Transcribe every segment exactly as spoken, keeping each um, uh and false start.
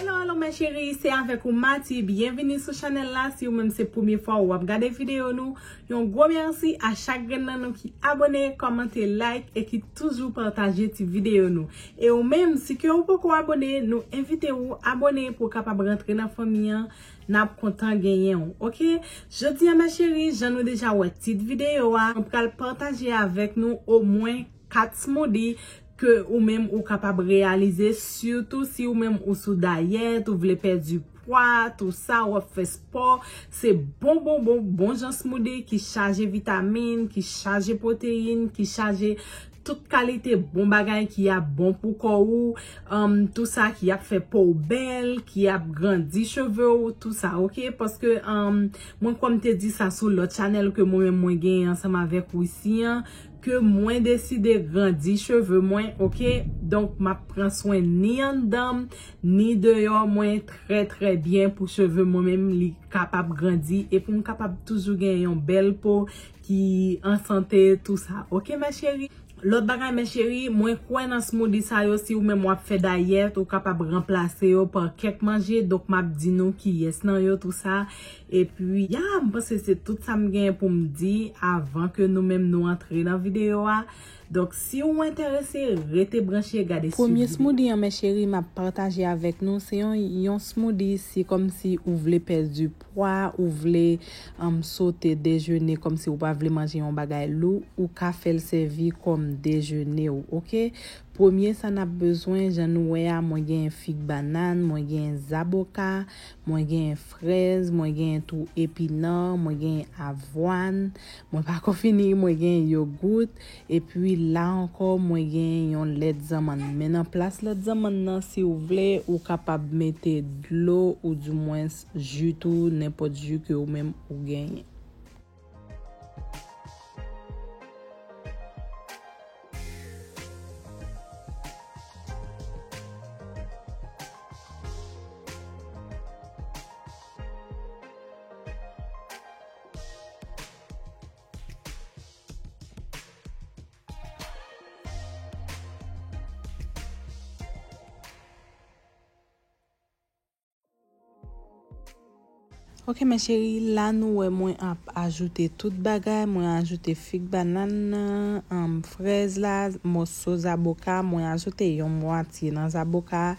Hello, hello, mes chéries, se avèk ou Mati. Byenvini sou chanèl la. Si ou menm se premye fwa ou ap gade videyo nou, yon gwo mèsi a chak grenn nan nou ki abone, kòmante, like e ki toujou pataje ti videyo nou. E ou menm, si ke ou poko abone, nou envite ou abone pou w kapab rantre nan fanmi an. N ap kontan genyen w, oke? Jodi a, mes chéries, jan nou deja wè tit videyo a, mwen pral pataje avèk nou omwen kat smoothie ke ou menm ou kapab reyalize, sitou si ou menm ou sou dayèt, ou vle pèdi pwa, tou sa, w ap fè spò. Se bon, bon, bon, bon jan smoothie ki chaje vitamin, ki chaje pwoteyin, ki chaje tout kalite bon bagay ki ap bon pou kò ou, um, tou sa ki ap fè po w bèl, ki ap grandi cheve w, tou sa, oke? Paske, um, mwen, kòm te di sa sou lòt chanèl ke mwen menm mwen genyen ansanm avèk Wisi an, ke mwen deside grandi cheve mwen, oke? Donk, m ap pran swen ni anndan m, ni deyò mwen trè, trè byen pou cheve mwen menm li kapab grandi e pou m kapab toujou gen yon bèl po ki an sante, tou sa. Oke, mes chéries? Lòt bagay, mes chéries, mwen kwè nan smoothie sa yo, si ou menm w ap fè dayèt, ou kapab ranplase yo pa kèk manje. Donk, m ap di nou kiyès nan yo, tou sa. Epi, ya, m panse se tout sa m gen pou m di avan ke nou menm nou antre nan videyo a. Donk, si ou enterese, rete branche, gade, swiv videyo. Premye smoothie an, mes chéries, m ap pataje avèk nou, se yon, yon smoothie, se kòmsi ou vle pèdi pwa, ou vle, um, sote dejene, kòmsi ou pa vle manje yon bagay lou, ou ka fè l sèvi kòm dejene w, oke? Premye sa n ap bezwen, jan nou wè a, mwen gen fig bannan, mwen gen zaboka, mwen gen frèz, mwen gen tou epinan, mwen gen avwàn, mwen pako fini, mwen gen yogout, epi la ankò, mwen gen yon lèt zanmann. Men nan plas lèt zanmann nan, si w vle, ou kapab mete dlo oudimwens ji tou, nenpòt ji ke ou menm ou genyen. Ok, mes chéries, la nou wè mwen ap ajoute tout bagay. Mwen ajoute fig bannan nan, um, frèz la, mòso zaboka. Mwen ajoute yon mwatye nan zaboka.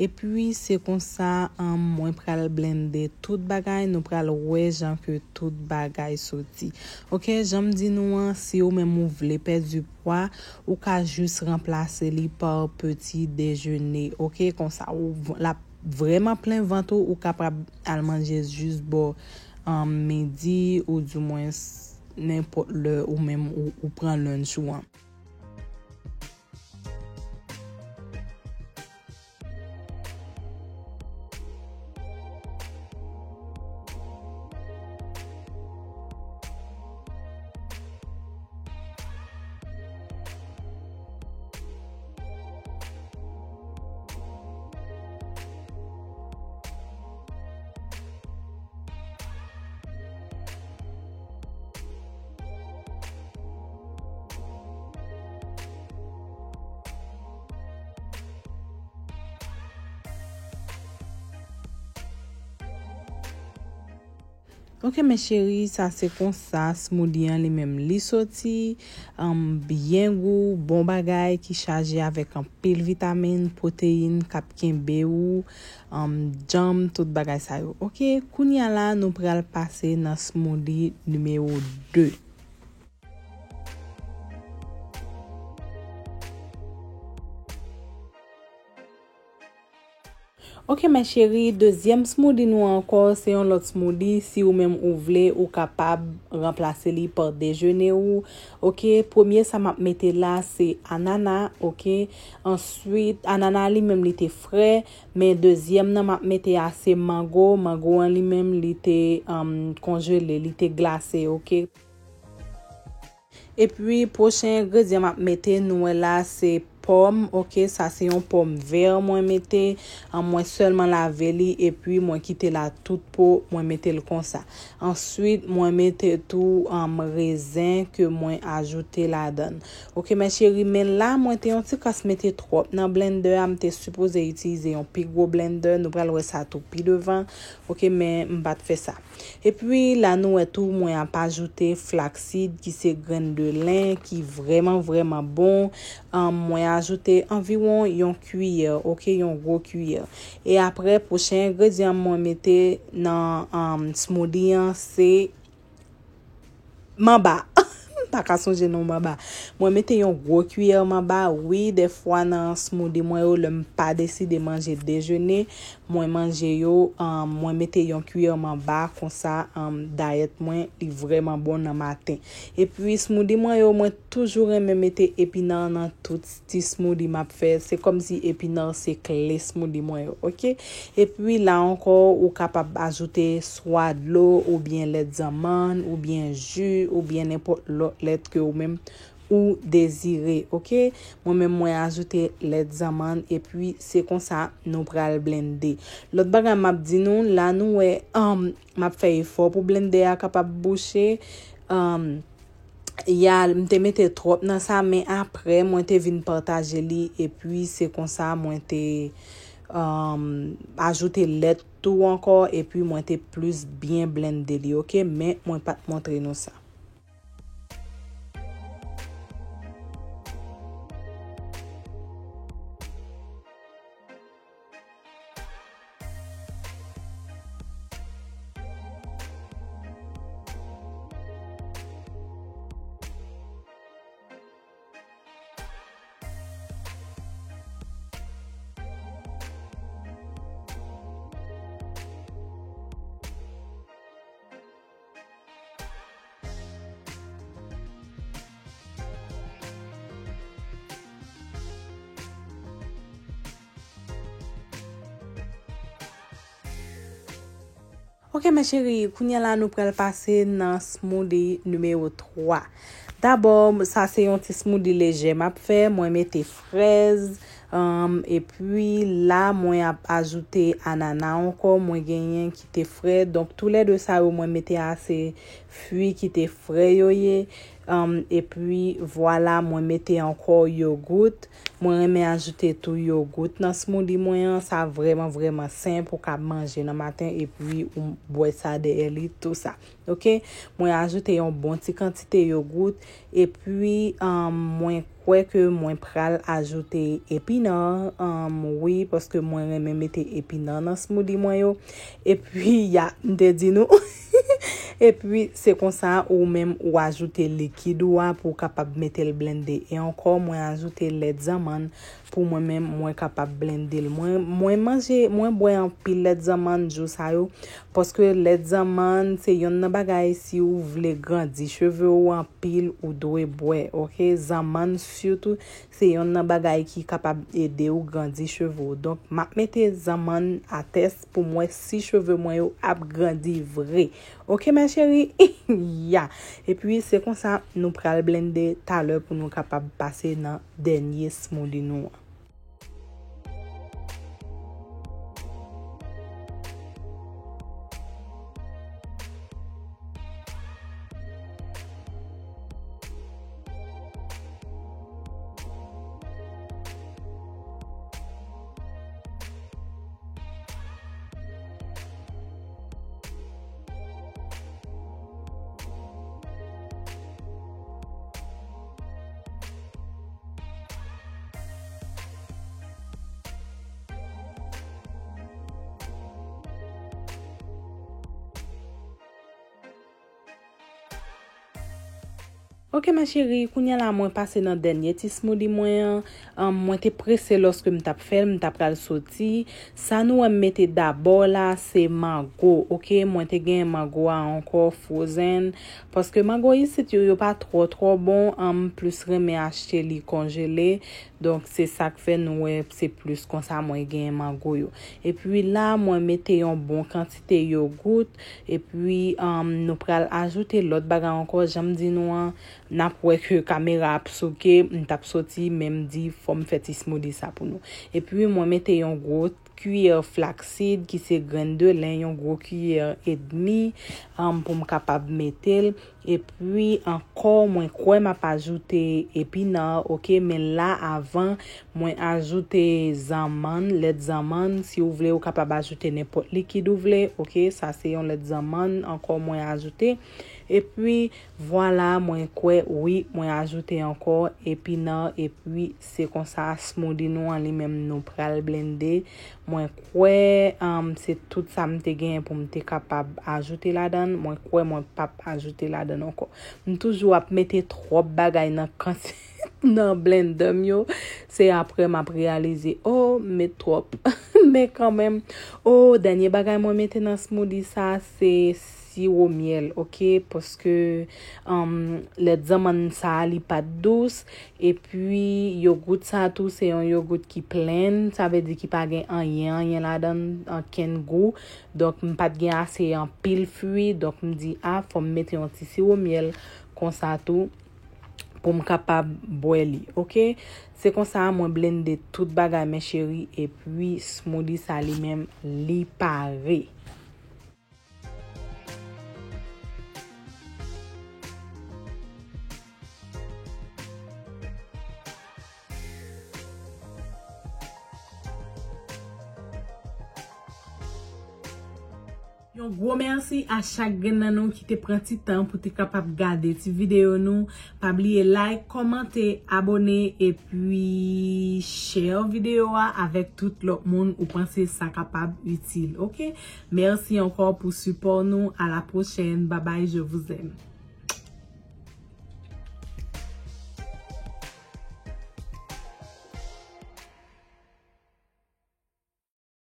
Epi, se konsa, um, mwen pral blende tout bagay. Nou pral wè jan ke tout bagay soti. Ok, jan m di nou an, si ou menm ou vle pèdi pwa, ou ka jis ranplase li pa peti dejene. Ok, konsa, ou, l ap vrèman plen vant ou, ou kapab al manje jis bò, um, midi oudimwens nenpòt lè ou menm ou, ou pran lunch ou an. Ok, mes chéries, sa se konsa smoothie an li menm li soti. Um, byen gou, bon bagay ki chaje avèk anpil vitamin, pwoteyin k ap kenbe ou, um, djanm, tout bagay sa yo. Ok, kounye a la, nou pral pase nan smoothie nimewo de. Ok, mes chéries, dezyèm smoothie nou ankò, se yon lòt smoothie. Si ou menm ou vle, ou kapab ranplase li pa dejene ou. Ok, premye sa m ap mete la, se anana, ok. Answit, anana li menm li te frè, men dezyèm nan m ap mete a se mango. Mango an li menm li te, um, konjele, li te glase, ok. Epi, pwochen engredyan m ap mete, nou wè la, se pòm, oke, sa se yon pòm vè mwen mete, an, mwen sèlman lave li, epi mwen kite l a tout po, mwen mete l konsa. Answit, mwen mete tou, an, rezen ke mwen ajoute ladan l. Oke, mes chéries, men la, mwen te yon ti kras mete twòp nan blendè a, m te sipoze itilize yon pi gwo blendè, nou pral wè sa tou pi devan, oke, men m pa t fè sa. Epi la nou wè tou mwen ap ajoute flaksid ki se grenn de len ki vrèman vrèman bon. Anm, mwen ajoute anviwon yon kiyè, oke, yon gwo kiyè. E apre pwochen engredyan mwen mete nan anm, smoothie an se manba. M pa ka sonje non manba. Mwen mete yon gwo kiyè manba. Wi, dèfwa nan smoothie mwen yo, lè m pa deside manje dejene, mwen manje yo, um, mwen mete yon kiyè manba konsa, um, dayèt mwen, li vrèman bon nan maten. Epi smoothie mwen yo, mwen toujou renmen mete epinan nan tout ti smoothie m ap fè. Se kòmsi epinan se kle smoothie mwen yo, oke? Epi la ankò, ou kapab ajoute swa dlo oubyen lèt zanmann oubyen ji oubyen nenpòt lòt lèt ke ou menm ou dezire, oke? Mwen menm mwen ajoute lèt zanmann epi se konsa nou pral blende. Lòt bagay m ap di nou, la nou wè, um, m ap fè efò pou blendè a kapab bouche. Um, ya, m te mete twòp nan sa, men apre mwen te vin pataje li epi se konsa mwen te, um, ajoute lèt tou ankò epi mwen te plis byen blende li, oke? Men mwen pa t montre nou sa. Ok, mes chéries, kounye a la nou pral pase nan smoothie nimewo twa. Dabò, sa se yon ti smoothie lejè m ap fè. Mwen mete frèz, um, epi la, mwen ap ajoute anana ankò. Mwen genyen ki te fre. Donk, toulède sa yo, mwen mete a se fwi ki te fre yo ye. Um, epi, vwala, mwen mete ankò yogout. Mwen renmen ajoute tou yogout nan smoothie mwen an. Sa vrèman, vrèman senp. Ou ka manje nan maten epi ou bwè sa dèyè li, tou sa. Ok? Mwen ajoute yon bon ti kantite yogout. Epi, um, mwen kwè ke mwen pral ajoute epinan. Um, wi, paske mwen renmen mete epinan nan smoothie mwen yo. Epi, ya, m te di nou. Epi, se konsa ou menm ou ajoute likid ou a pou w kapab mete l blende. E ankò, mwen ajoute lèt zanmann pou mwen menm, mwen kapab blende l. Mwen, mwen manje, mwen bwè anpil lèt zanmann jou sa yo, paske lèt zanmann se yonn nan bagay, si ou vle grandi cheve ou anpil, ou dwe bwè, ok? Zanmann sitou, se yonn nan bagay ki kapab ede ou grandi cheve ou. Donk, m ap mete zanmann atès pou m wè si cheve mwen yo ap grandi vre. Ok, mes chéries? Ya. Epi, se konsa, nou pral blende talè pou nou kapab pase nan dènye smoothie nou an. Ok, mes chéries, kounye a la mwen pase nan dènye ti smoothie mwen an. Anm, mwen te prese lòske m t ap fè l, m t ap pral soti. Sa nou wè m mete dabò la, se mango, ok? Mwen te gen mango a ankò frozen, paske mango isit yo, yo pa twò, twò bon, anm, m plis renmen achte li konjele. Donk, se sa k fè nou wè se plis konsa mwen genyen mango yo. Epi la, mwen mete yon bon kantite yogout. Epi, anm, nou pral ajoute lòt bagay ankò, jan m di nou an, N ap wè ke kamera ap souke, m t ap soti, men m di fò m fè ti smoothie sa pou nou. Epi mwen mete yon gwo kiyè flaxseed ki se grenn de len, yon gwo kiyè edmi, um, pou m kapab mete l. Epi ankò, mwen kwè m ap ajoute epinan, oke, men la avan, mwen ajoute zanmann, lèt zanmann, si w vle, ou kapab ajoute nenpòt likid ou vle, oke, sa se yon lèt zanmann, ankò mwen ajoute. Epi, vwala, mwen kwè, wi, mwen ajoute ankò epinan, epi se konsa smoothie nou an li menm nou pral blende. Mwen kwè, um, se tout sa m te genyen pou m te kapab ajoute ladan l. Mwen kwè mwen p ap ajoute ladan l ankò. M toujou ap mete twòp bagay nan kanti-, nan blender m yo. Se apre m ap reyalize, oh, m met twòp. Men kanmenm, oh, dènye bagay mwen mete nan smoothie sa, se siwo myèl, oke? Paske, um, lèt zanmann sa a, li pa t dous. Epi, yogout sa tou, se yon yogout ki plen, sa vle di ki pa gen anyen, anyen ladan l, ankenn gou. Donk, m pa t gen ase anpil fwi, donk m di, a, fò m mete yon ti siwo myèl konsa tou pou m kapab bwè li, oke? Se konsa, mwen blende tout bagay, men cheri, epi smoothie sa li menm, li pare. Yon gwo mèsi a chak grenn nan nou ki te pran ti tan pou te kapab gade ti videyo nou. Pa bliye like, kòmante, abone, epi share videyo a avèk tout lòt moun ou panse sa kapab itil, oke? Mèsi ankò pou sipò nou. A la pwochèn. Babay, je vous aime.